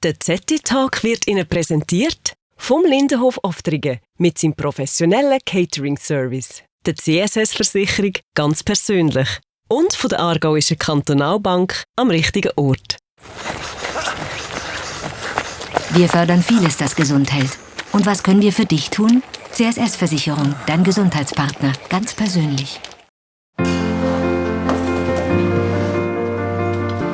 Der ZT-Talk wird Ihnen präsentiert vom Lindenhof Oftringen mit seinem professionellen Catering-Service, der CSS-Versicherung ganz persönlich und von der Aargauischen Kantonalbank am richtigen Ort. Wir fördern vieles, das gesund hält. Und was können wir für dich tun? CSS-Versicherung, dein Gesundheitspartner, ganz persönlich.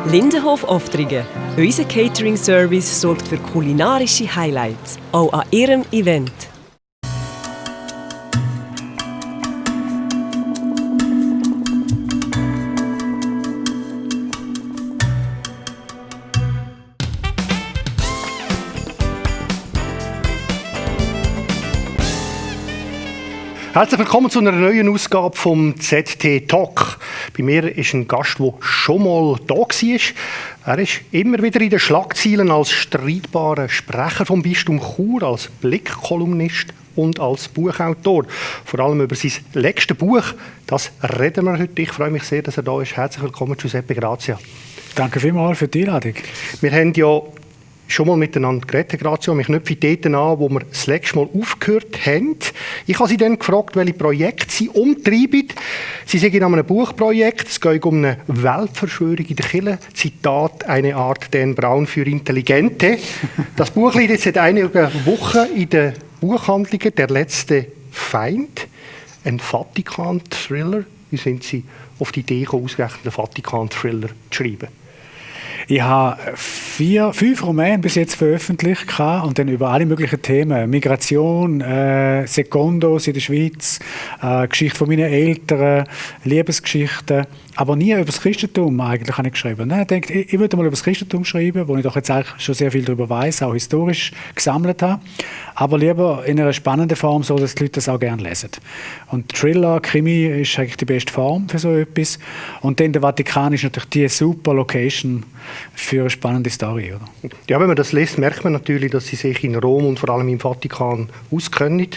Lindenhof Oftringen. Unser Catering-Service sorgt für kulinarische Highlights, auch an Ihrem Event. Herzlich willkommen zu einer neuen Ausgabe vom ZT Talk. Bei mir ist ein Gast, der schon mal da war. Er ist immer wieder in den Schlagzeilen als streitbarer Sprecher vom Bistum Chur, als Blick-Kolumnist und als Buchautor. Vor allem über sein letztes Buch, das reden wir heute. Ich freue mich sehr, dass er da ist. Herzlich willkommen, Giuseppe Grazia. Danke vielmals für die Einladung. Wir haben ja schon mal miteinander geredet, Grazia. Wir knüpfen dort an, wo wir das letzte Mal aufgehört haben. Ich habe Sie dann gefragt, welche Projekte Sie umtreiben. Sie sind in einem Buchprojekt. Es geht um eine Weltverschwörung in der Kirche. Zitat, eine Art Dan Brown für Intelligente. Das Buch liegt jetzt seit einigen Wochen in den Buchhandlungen. Der letzte Feind. Ein Vatikan-Thriller. Wie sind Sie auf die Idee gekommen, ausgerechnet einen Vatikan-Thriller zu schreiben? Ich habe 5 Romane bis jetzt veröffentlicht und dann über alle möglichen Themen. Migration, Secondos in der Schweiz, Geschichte von meinen Eltern, Liebesgeschichten. Aber nie über das Christentum eigentlich habe ich geschrieben. Ich denke, ich würde mal über das Christentum schreiben, wo ich doch jetzt eigentlich schon sehr viel darüber weiß, auch historisch gesammelt habe. Aber lieber in einer spannenden Form, so dass die Leute das auch gerne lesen. Und Thriller, Krimi ist eigentlich die beste Form für so etwas. Und dann der Vatikan ist natürlich die super Location für eine spannende Story. Oder? Ja, wenn man das liest, merkt man natürlich, dass Sie sich in Rom und vor allem im Vatikan auskennen.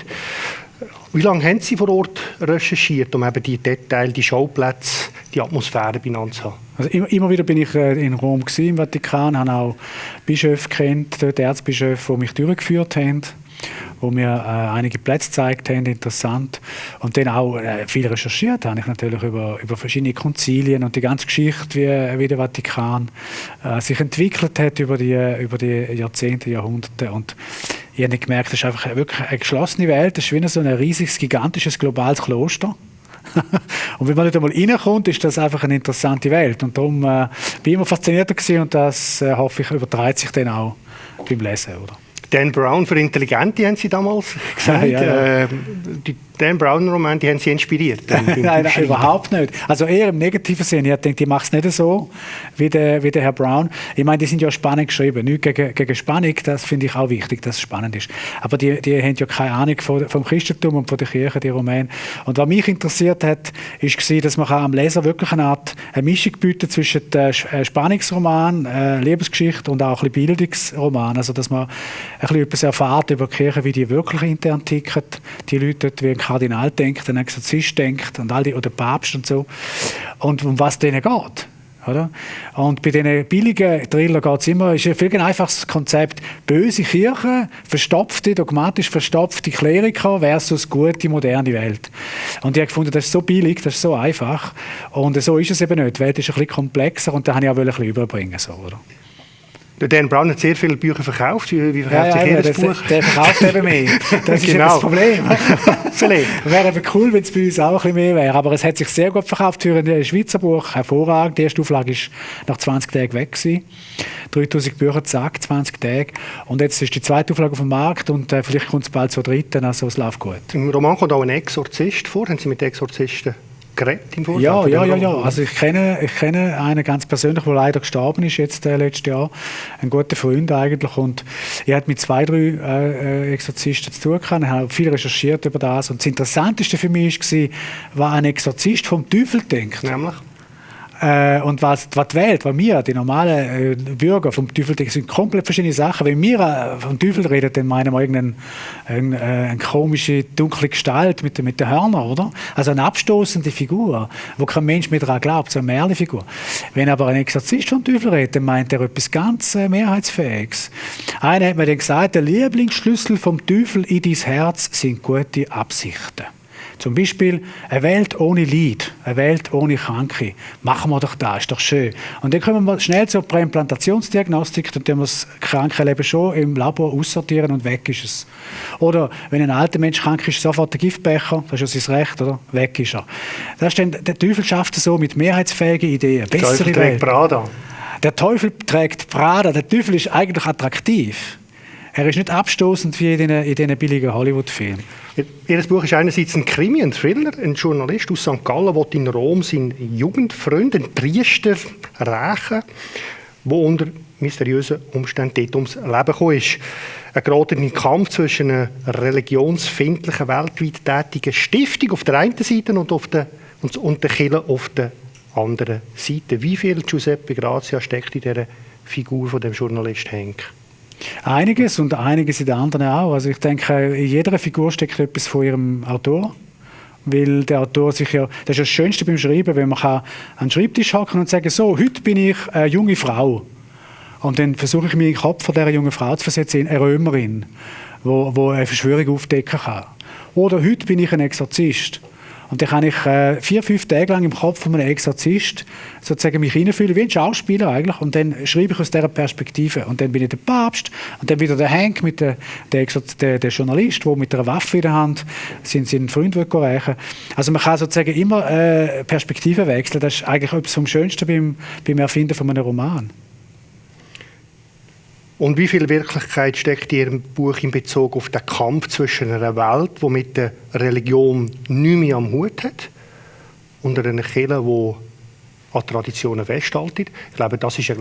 Wie lange haben Sie vor Ort recherchiert, um eben die Details, die Schauplätze, die Atmosphäre benannt zu haben? Also immer wieder bin ich in Rom gewesen, im Vatikan, habe auch Bischöfe kennt, dort Erzbischöfe, die mich durchgeführt haben, wo mir einige Plätze gezeigt haben, interessant. Und dann auch viel recherchiert habe ich natürlich über verschiedene Konzilien und die ganze Geschichte, wie der Vatikan sich entwickelt hat über die Jahrzehnte, Jahrhunderte. Und ich habe gemerkt, das ist einfach wirklich eine geschlossene Welt, das ist wie so ein riesiges, gigantisches, globales Kloster. Und wenn man nicht einmal reinkommt, ist das einfach eine interessante Welt. Und darum bin ich immer faszinierter gewesen und das hoffe ich, überträgt sich dann auch beim Lesen. Oder? Dan Brown für Intelligente, haben Sie damals gesagt. Ja. Die Dan Brown-Romane, die haben Sie inspiriert? Nein, überhaupt nicht. Also eher im negativen Sinne. Ich denke, ich mache es nicht so wie der Herr Brown. Ich meine, die sind ja spannend geschrieben. Nicht gegen Spannung, das finde ich auch wichtig, dass es spannend ist. Aber die haben ja keine Ahnung vom Christentum und von der Kirche, die Romane. Und was mich interessiert hat, war, dass man am Leser wirklich eine Mischung bieten zwischen Spannungsroman, Lebensgeschichte und auch ein bisschen Bildungsroman. Also, dass man ein bisschen etwas erfahrt über die Kirche, wie die wirklich intern ticken. Die Leute dort, wie ein Kardinal denkt, ein Exorzist denkt und all die, oder Papst und so. Und um was denen geht. Oder? Und bei diesen billigen Thriller geht es immer, ist ein viel einfaches Konzept, böse Kirche, dogmatisch verstopfte Kleriker versus gute, moderne Welt. Und ich habe gefunden, das ist so billig, das ist so einfach. Und so ist es eben nicht. Die Welt ist ein bisschen komplexer und da wollte ich auch ein bisschen überbringen. So, oder? Der Dan Brown hat sehr viele Bücher verkauft. Wie verkauft sich jedes Buch? Der verkauft eben mehr. Das ist genau. das Problem. Wäre eben cool, wenn es bei uns auch ein bisschen mehr wäre. Aber es hat sich sehr gut verkauft für ein Schweizer Buch. Hervorragend. Die erste Auflage war nach 20 Tagen weg gewesen. 3000 Bücher, zack, 20 Tage. Und jetzt ist die zweite Auflage auf dem Markt und vielleicht kommt es bald zur dritten. Also es läuft gut. Im Roman kommt auch ein Exorzist vor. Haben Sie mit Exorzisten geredet im Vorfeld? Ja. Also ich kenne einen ganz persönlich, der leider gestorben ist jetzt letztes Jahr. Ein guter Freund eigentlich. Und ich hatte mit 2, 3 Exorzisten zu tun gehabt. Ich habe viel recherchiert über das. Und das Interessanteste für mich war, was ein Exorzist vom Teufel denkt. Nämlich? Und was die Welt, was wir, die normalen Bürger vom Teufel, das sind komplett verschiedene Sachen. Wenn wir vom Teufel reden, dann meinen wir eine komische, dunkle Gestalt mit den Hörnern, oder? Also eine abstoßende Figur, wo kein Mensch mehr daran glaubt, so eine Märchenfigur. Wenn aber ein Exorzist vom Teufel redet, dann meint er etwas ganz Mehrheitsfähiges. Einer hat mir dann gesagt, der Lieblingsschlüssel vom Teufel in dein Herz sind gute Absichten. Zum Beispiel eine Welt ohne Leid, eine Welt ohne Kranke. Machen wir doch das, ist doch schön. Und dann kommen wir schnell zur Präimplantationsdiagnostik, dann tun wir das Krankenleben schon im Labor aussortieren und weg ist es. Oder wenn ein alter Mensch krank ist, sofort der Giftbecher, das ist ja sein Recht, oder? Weg ist er. Das ist dann, der Teufel schafft es so mit mehrheitsfähigen Ideen. Bessere Welt. Prada. Der Teufel trägt Prada. Der Teufel ist eigentlich attraktiv. Er ist nicht abstoßend wie in diesen billigen Hollywood-Filmen. Ihr Buch ist einerseits ein Krimi, ein Thriller. Ein Journalist aus St. Gallen will in Rom seinen Jugendfreund, einen Priester, rächen, der unter mysteriösen Umständen dort ums Leben gekommen ist. Er gerät in den Kampf zwischen einer religionsfeindlichen, weltweit tätigen Stiftung auf der einen Seite und der Kirche auf der anderen Seite. Wie viel Giuseppe Grazia steckt in dieser Figur von dem Journalist Henk? Einiges und einiges in den anderen auch. Also ich denke, in jeder Figur steckt etwas von ihrem Autor. Weil der Autor sich ja, das ist das Schönste beim Schreiben, wenn man an den Schreibtisch hocken und sagen, so, heute bin ich eine junge Frau. Und dann versuche ich mir in den Kopf von dieser jungen Frau zu versetzen, eine Römerin, die eine Verschwörung aufdecken kann. Oder heute bin ich ein Exorzist. Und dann kann ich 4-5 Tage lang im Kopf von einem Exorzist sozusagen mich hineinfühlen, wie ein Schauspieler eigentlich. Und dann schreibe ich aus dieser Perspektive. Und dann bin ich der Papst und dann wieder der Henk, der Journalist, der mit einer Waffe in der Hand seinen Freund rächen. Also man kann sozusagen immer Perspektiven wechseln. Das ist eigentlich etwas vom Schönsten beim Erfinden von einem Roman. Und wie viel Wirklichkeit steckt in Ihrem Buch in Bezug auf den Kampf zwischen einer Welt, die mit der Religion nichts mehr am Hut hat, und einer Kirche, die an Traditionen festhaltet? Ich glaube, das ist ja,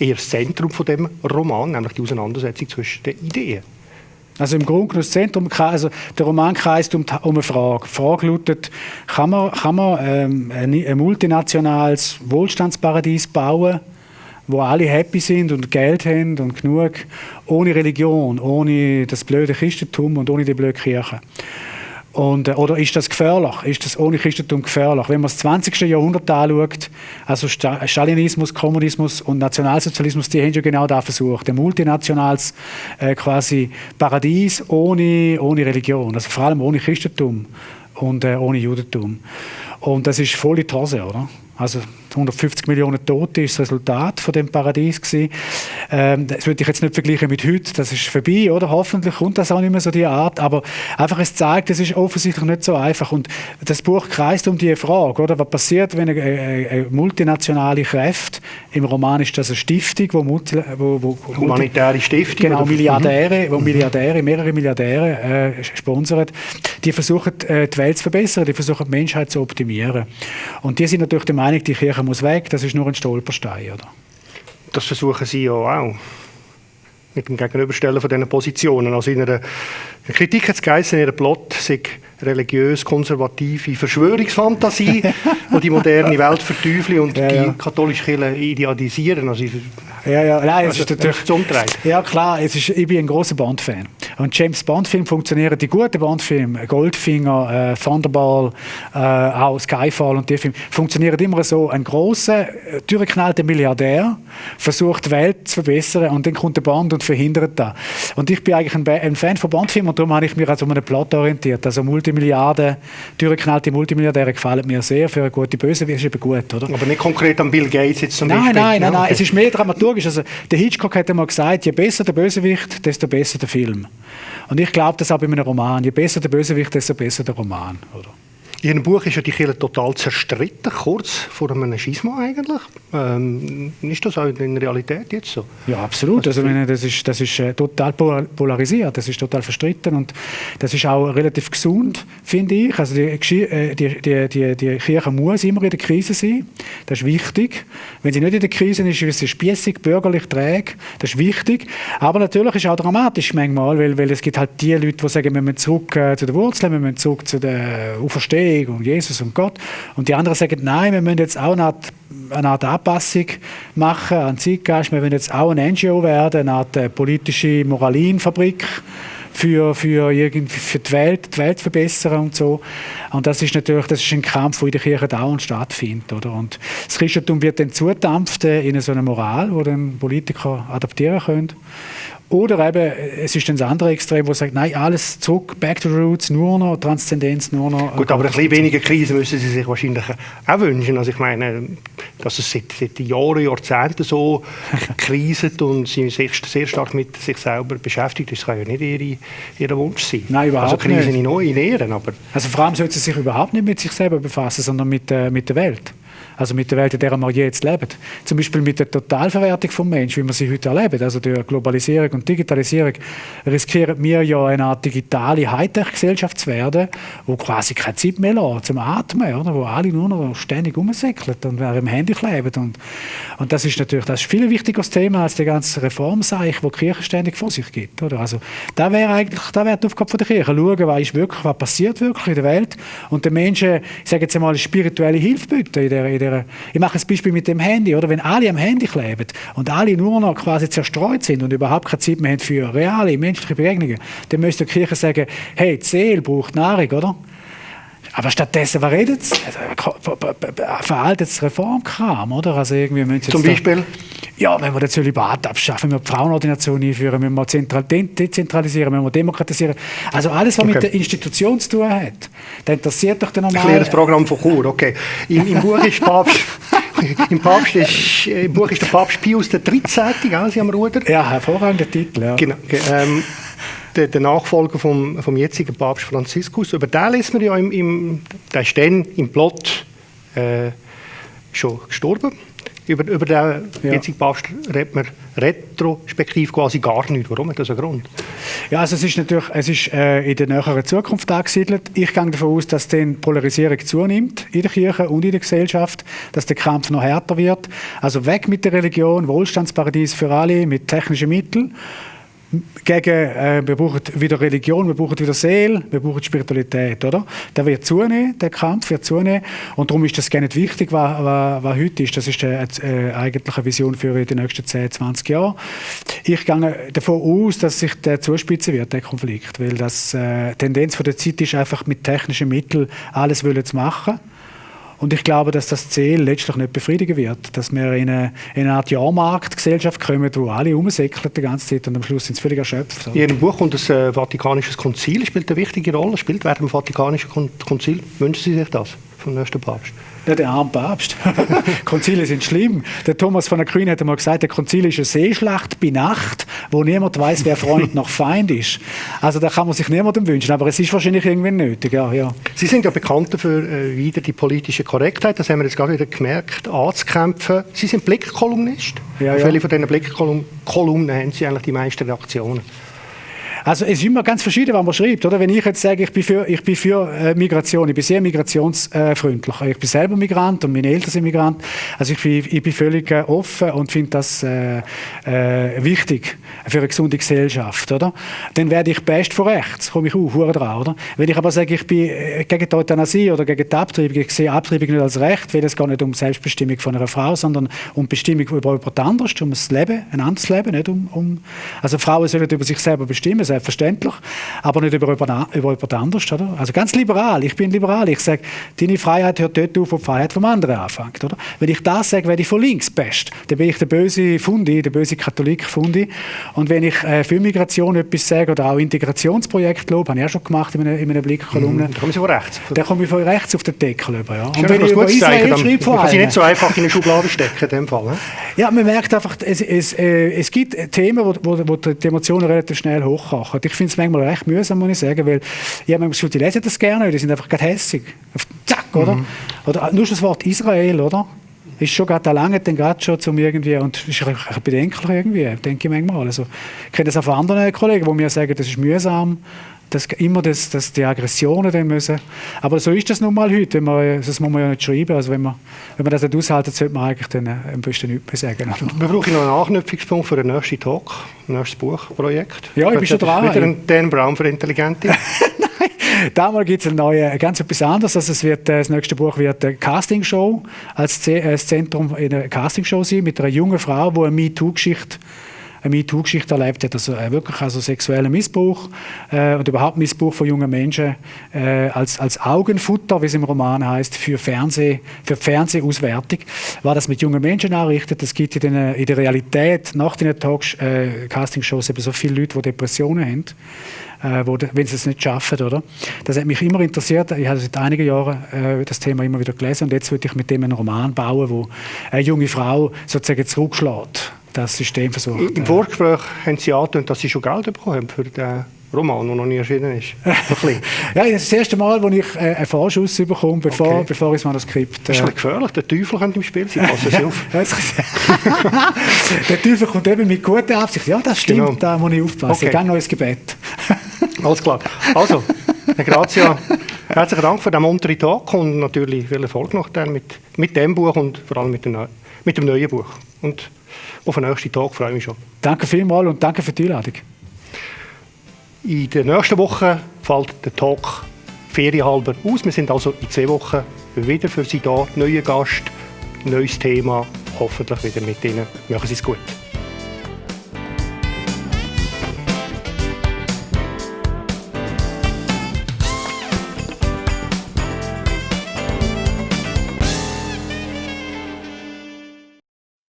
eher das Zentrum von dem Roman, nämlich die Auseinandersetzung zwischen den Ideen. Also im Grunde genommen das Zentrum, also der Roman kreist um eine Frage. Die Frage lautet, kann man ein multinationales Wohlstandsparadies bauen, wo alle happy sind und Geld haben und genug, ohne Religion, ohne das blöde Christentum und ohne die blöde Kirche. Oder ist das gefährlich? Ist das ohne Christentum gefährlich? Wenn man das 20. Jahrhundert anschaut, also Stalinismus, Kommunismus und Nationalsozialismus, die haben ja genau das versucht. Ein multinationales quasi Paradies ohne Religion, also vor allem ohne Christentum und ohne Judentum. Und das ist voll in die Hose, oder? Also 150 Millionen Tote ist das Resultat von dem Paradies gewesen. Das würde ich jetzt nicht vergleichen mit heute, das ist vorbei, oder? Hoffentlich kommt das auch nicht mehr so die Art, aber einfach es zeigt, es ist offensichtlich nicht so einfach. Und das Buch kreist um die Frage, oder? Was passiert, wenn eine multinationale Kraft, im Roman ist das eine Stiftung, wo humanitäre Stiftung, genau, mehrere Milliardäre sponsern, die versuchen die Welt zu verbessern, die versuchen die Menschheit zu optimieren. Und die sind natürlich der Meinung, die Kirche muss weg, das ist nur ein Stolperstein, oder? Das versuchen Sie ja auch mit dem Gegenüberstellen von diesen Positionen. Also in einer Kritik hat es geheißen, in ihrem Plot sei religiös-konservative Verschwörungsfantasie, die die moderne Welt verteufeln und die katholische Kirche idealisieren. Also nein, es ist natürlich umgedreht. Ja klar, ich bin ein grosser Bond-Fan. Und James Bond-Filme funktionieren, die guten Bond-Filme, Goldfinger, Thunderball, auch Skyfall und die Filme, funktionieren immer so. Ein grosser, durchgeknallter Milliardär versucht die Welt zu verbessern und dann kommt der Bond und verhindert das. Und ich bin eigentlich ein Fan von Bond-Filmen und darum habe ich mich also um einen Plot orientiert. Also durchgeknallte Multimilliardäre gefallen mir sehr. Für eine gute Bösewicht ist eben gut, oder? Aber nicht konkret an Bill Gates jetzt zum Beispiel? Nein, es ist mehr dramaturgisch. Also, der Hitchcock hat einmal gesagt, je besser der Bösewicht, desto besser der Film. Und ich glaube das auch bei einem Roman. Je besser der Bösewicht, desto besser der Roman, oder? In Ihrem Buch ist ja die Kirche total zerstritten, kurz vor einem Schisma eigentlich. Ist das auch in der Realität jetzt so? Ja, absolut. Also, das ist total polarisiert, das ist total verstritten und das ist auch relativ gesund, finde ich. Also die Kirche muss immer in der Krise sein, das ist wichtig. Wenn sie nicht in der Krise ist, ist sie spießig, bürgerlich, träge, das ist wichtig. Aber natürlich ist es auch dramatisch manchmal, weil es gibt halt die Leute, die sagen, wir müssen zurück zu den Wurzeln, wir müssen zurück zu der Auferstehung Bewegung, Jesus und Gott. Und die anderen sagen, nein, wir müssen jetzt auch eine Art Anpassung machen an den Zeitgeist. Wir wollen jetzt auch ein NGO werden, eine Art politische Moralinfabrik für die Welt verbessern und so. Und das ist ein Kampf, der in der Kirche dauernd stattfindet. Oder? Und das Christentum wird dann zugedampft in so eine Moral, die dann Politiker adaptieren können. Oder eben, es ist dann das andere Extrem, das sagt, nein, alles zurück, back to the roots, nur noch Transzendenz, nur noch... Gut, aber ein bisschen weniger Krise müssen Sie sich wahrscheinlich auch wünschen. Also ich meine, dass es seit Jahren, Jahrzehnten so kriselt und Sie sich sehr stark mit sich selber beschäftigt, das kann ja nicht Ihr Wunsch sein. Nein, überhaupt also Krise nicht. In Ehren, aber... Also vor allem sollte Sie sich überhaupt nicht mit sich selber befassen, sondern mit der Welt. Also mit der Welt, in der wir jetzt leben. Zum Beispiel mit der Totalverwertung des Menschen, wie wir sie heute erleben. Also durch Globalisierung und Digitalisierung riskieren wir ja eine Art digitale Hightech-Gesellschaft zu werden, wo quasi keine Zeit mehr lässt zum Atmen, oder? Wo alle nur noch ständig rumsäckeln und im Handy kleben. Und das ist natürlich ein viel wichtigeres Thema als die ganze Reformseich, die die Kirche ständig vor sich gibt. Oder? Also da wäre die Aufgabe der Kirche, schauen, was passiert wirklich in der Welt und den Menschen, ich sage jetzt einmal, spirituelle Hilfe bieten. Ich mache ein Beispiel mit dem Handy, oder? Wenn alle am Handy kleben und alle nur noch quasi zerstreut sind und überhaupt keine Zeit mehr haben für reale menschliche Begegnungen, dann müsste die Kirche sagen, hey, die Seele braucht Nahrung, oder? Aber stattdessen, was redet es? Veraltetes Reformkram, oder? Also irgendwie müssen Zum Beispiel? Ja, wenn wir den Zölibat abschaffen, wenn wir die Frauenordination einführen, wenn wir dezentralisieren, wenn wir demokratisieren. Also alles, was mit der Institution zu tun hat, das interessiert doch den normalen... Ich lehre das Programm von Chur, okay. Im Buch ist der Papst Pius XIII. Sie am Ruder. Ja, hervorragender Titel, ja. Genau. Der Nachfolger vom jetzigen Papst Franziskus. Über den lesen wir ja der ist dann im Plot schon gestorben. Über den jetzigen Papst redet man retrospektiv quasi gar nicht. Warum hat das einen Grund? Ja, also es ist in der näheren Zukunft angesiedelt. Ich gehe davon aus, dass die Polarisierung zunimmt in der Kirche und in der Gesellschaft, dass der Kampf noch härter wird. Also weg mit der Religion, Wohlstandsparadies für alle mit technischen Mitteln. Wir brauchen wieder Religion, wir brauchen wieder Seele, wir brauchen Spiritualität, oder? Der wird zunehmen, der Kampf wird zunehmen. Und darum ist das gar nicht wichtig, was heute ist. Das ist eigentlich eine Vision für die nächsten 10, 20 Jahre. Ich gehe davon aus, dass sich der zuspitzen wird, der Konflikt. Weil die Tendenz der Zeit ist, einfach mit technischen Mitteln alles zu machen. Und ich glaube, dass das Ziel letztlich nicht befriedigen wird. Dass wir in eine Art Jahrmarktgesellschaft kommen, wo alle rumsäckeln die ganze Zeit und am Schluss sind sie völlig erschöpft. In Ihrem Buch kommt das Vatikanische Konzil spielt eine wichtige Rolle. Spielt während dem Vatikanischen Konzil. Wünschen Sie sich das vom nächsten Papst? Ja, der arme Papst. Konzile sind schlimm. Der Thomas von Aquin hat einmal gesagt, der Konzil ist eine Seeschlacht bei Nacht, wo niemand weiß, wer Freund noch Feind ist. Also da kann man sich niemandem wünschen, aber es ist wahrscheinlich irgendwie nötig. Ja. Sie sind ja bekannt dafür, wieder die politische Korrektheit, das haben wir jetzt gerade wieder gemerkt, anzukämpfen. Sie sind Blickkolumnist. Ja. Auf welche von diesen Blickkolumnen haben Sie eigentlich die meisten Reaktionen? Also es ist immer ganz verschieden, was man schreibt. Oder? Wenn ich jetzt sage, ich bin für Migration, ich bin sehr migrationsfreundlich. Ich bin selber Migrant und meine Eltern sind Migranten. Also ich bin völlig offen und finde das wichtig für eine gesunde Gesellschaft. Oder? Dann werde ich best von rechts, komme ich auch dran. Oder? Wenn ich aber sage, ich bin gegen die Euthanasie oder gegen die Abtreibung, ich sehe Abtreibung nicht als Recht, weil es gar nicht um Selbstbestimmung von einer Frau, sondern um Bestimmung über jemand anderes, um das Leben, ein anderes Leben. Nicht also Frauen sollen über sich selber bestimmen, selbstverständlich, aber nicht über jemand anderes. Oder? Also ganz liberal. Ich bin liberal. Ich sage, deine Freiheit hört dort auf, wo die Freiheit vom anderen anfängt. Oder? Wenn ich das sage, werde ich von links best. Dann bin ich der böse Fundi, der böse Katholik-Fundi. Und wenn ich für Migration etwas sage oder auch Integrationsprojekte lobe, habe ich auch schon gemacht in einer Blickkolumne. Da komme ich von rechts. Da komme ich von rechts auf den Deckel über. Ja. Und wenn ich über Israel schreibe, kann sie nicht so einfach in eine Schublade stecken in dem Fall. Ne? Ja, man merkt einfach, es gibt Themen, wo die Emotionen relativ schnell hochkommen. Ich finde es manchmal recht mühsam, muss ich sagen, weil ich habe manchmal die lesen das gerne, die sind einfach gerade hässig. Zack, oder? Oder nur schon das Wort Israel, oder? Ist schon gerade lange dann gerade schon zum irgendwie, und ist ein bedenklich irgendwie, denke ich manchmal. Also, ich kenne das auch von anderen Kollegen, die mir sagen, das ist mühsam, dass die Aggressionen dann müssen. Aber so ist das nun mal heute. Das muss man ja nicht schreiben. Also wenn man das nicht aushalten, sollte man eigentlich dann am besten nichts mehr sagen. Wir brauchen noch einen Anknüpfungspunkt für den nächsten Talk, ein nächstes Buchprojekt. Ja, ich bin schon dran. Wieder ein Dan Brown für Intelligente. Damals gibt es ganz etwas anderes. Also das nächste Buch wird eine Castingshow als Zentrum in einer Castingshow sein, mit einer jungen Frau, die eine MeToo-Geschichte erlebt hat, also wirklich sexuellen Missbrauch und überhaupt Missbrauch von jungen Menschen als Augenfutter, wie es im Roman heißt, für die Fernsehauswertung. War das mit jungen Menschen anrichtet? Es gibt in der Realität nach den Castingshows eben so viele Leute, die Depressionen haben. Wenn sie es nicht schaffen, oder? Das hat mich immer interessiert. Ich habe seit einigen Jahren das Thema immer wieder gelesen und jetzt würde ich mit dem einen Roman bauen, wo eine junge Frau sozusagen zurückschlägt, das System versucht. Im Vorgespräch haben Sie angetönt, dass Sie schon Geld bekommen haben für den Roman, der noch nie erschienen ist. Ja, das ist das erste Mal, wo ich einen Vorschuss bekomme, bevor ich das Manuskript... Das ist ein bisschen gefährlich. Der Teufel könnte im Spiel sein. Passen Sie auf. Der Teufel kommt eben mit guter Absicht. Ja, das stimmt, genau. Da muss ich aufpassen. Okay. Gang noch ins Gebet. Alles klar. Also, Herr Grazia, herzlichen Dank für den munteren Tag und natürlich viel Erfolg noch mit dem Buch und vor allem mit dem neuen Buch. Und auf den nächsten Tag freue ich mich schon. Danke vielmals und danke für die Einladung. In der nächsten Woche fällt der Talk ferienhalber aus. Wir sind also in 2 Wochen wieder für Sie da. Neuer Gast, neues Thema, hoffentlich wieder mit Ihnen. Machen Sie es gut.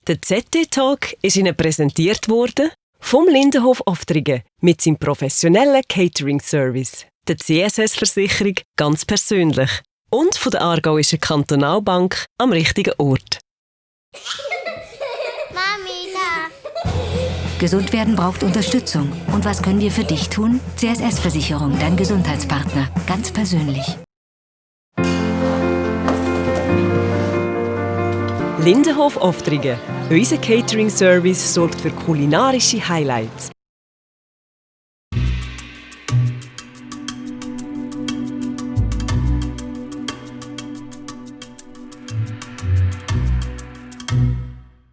Der ZD-Talk ist Ihnen präsentiert worden vom Lindenhof Oftringen mit seinem professionellen Catering-Service, der CSS-Versicherung ganz persönlich und von der Aargauischen Kantonalbank am richtigen Ort. Mami, da! Gesund werden braucht Unterstützung. Und was können wir für dich tun? CSS-Versicherung, dein Gesundheitspartner, ganz persönlich. Lindenhof Oftringen. Unser Catering-Service sorgt für kulinarische Highlights.